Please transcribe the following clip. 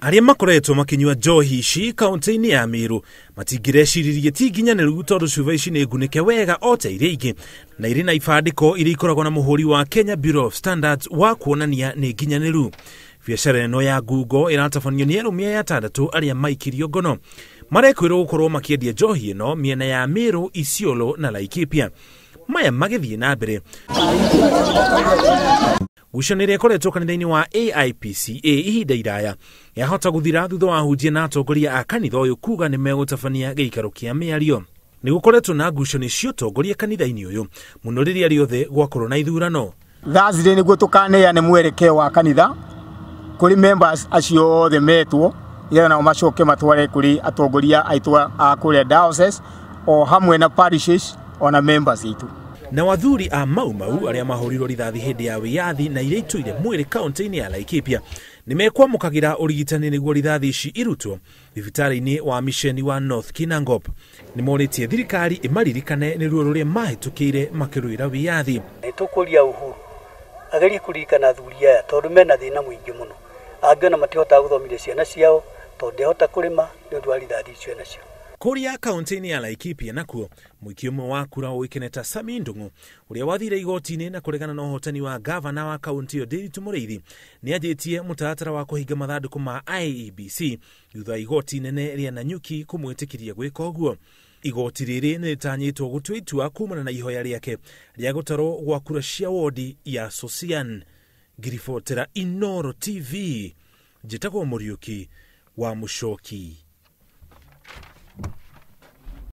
Arĩa makoretwo makĩnyua njohi ici kaunti-inĩ ya Meru matingĩreciririe ti nginyanĩru tondũ cuba ici nĩ ngunĩke wega o ta iria ingĩ na irĩ na ibandĩko iria ikoragwo na mũhũri wa Kenya Bureau of Standards wa kuonania nĩ nginyanĩru. Biacara ĩno ya ngungo ĩratabanio nĩ arũme aya atandatũ arĩa maikirio ngono marekwĩrwo gũkorwo makĩendia njohi ĩno mĩena ya Meru, Isiolo na Laikipia. Maya magĩthiĩ na mbere gucanio ĩrĩa ĩkoretwo kanitha-inĩ wa AIPCA ihinda iraya yahota gũthira thutha wa ahunjia na atongoria a kanitha ũyũ kuga nĩ megũtabania gĩikaro kĩa mĩario. Nĩ gũkoretwo na ngucanio cia ũtongoria kanitha-inĩ ũyũ mũno rĩrĩa rĩothe gwakorwo na ithurano. Thursday nĩguo tũkaneane mwerekeo wa kanitha kũrĩ members acio othe metwo nĩgetha nao macoke matware kũrĩ atongoria aitũ a kũrĩa diocese o hamwe na parishes ona members aitũ. Na wathuri a Mau Mau arĩa mahũrirwo rithathi hĩndĩ ya wĩyathi na iria itũire mwĩrĩ kaunti-inĩ ya Laikipia nĩ mekwamũkagĩra ũrigitani nĩguo rithathi ici irutwo thibitarĩ-inĩ wa misheni wa North Kinangop. Nĩ morĩtie thirikari ĩmaririkane nĩ ruo rũrĩa mahĩtũkĩire makĩrũĩra wĩyathi. Nĩ tũkũria Uhuru agerie kũririkana athuri aya tondũ mena thĩna mũingĩ mũno, angĩona matihotaga gũthomithia ciana ciao tondũ ndehota kũrĩma nĩ ũndũ wa rithathi icio nacio. Kũrĩa kaunti-inĩ ya Laikipia nakuo mũikia ũmwe wa kura ũĩkaine ta Sami Ndung'u ũrĩa wathire igoti-inĩ na kũregana na ũhotani wa gavana wa kaunti ĩyo Ndiritu Mũrĩithi nĩ anjĩtie mũtaratara wa kũhinga mathandũkũ ma IEBC thutha wa igoti inene rĩa Nanyuki kũmwĩtĩkĩria gwĩka ũguo. Igoti rĩrĩ nĩ rĩtanyĩtwo gũtua itua kumana na ihoya rĩake rĩa gũtarwo gwa kura cia wodi ya Sosian. Ngiribotera Inooro TV, njĩtagwo Mũriũki wa Mũcoki.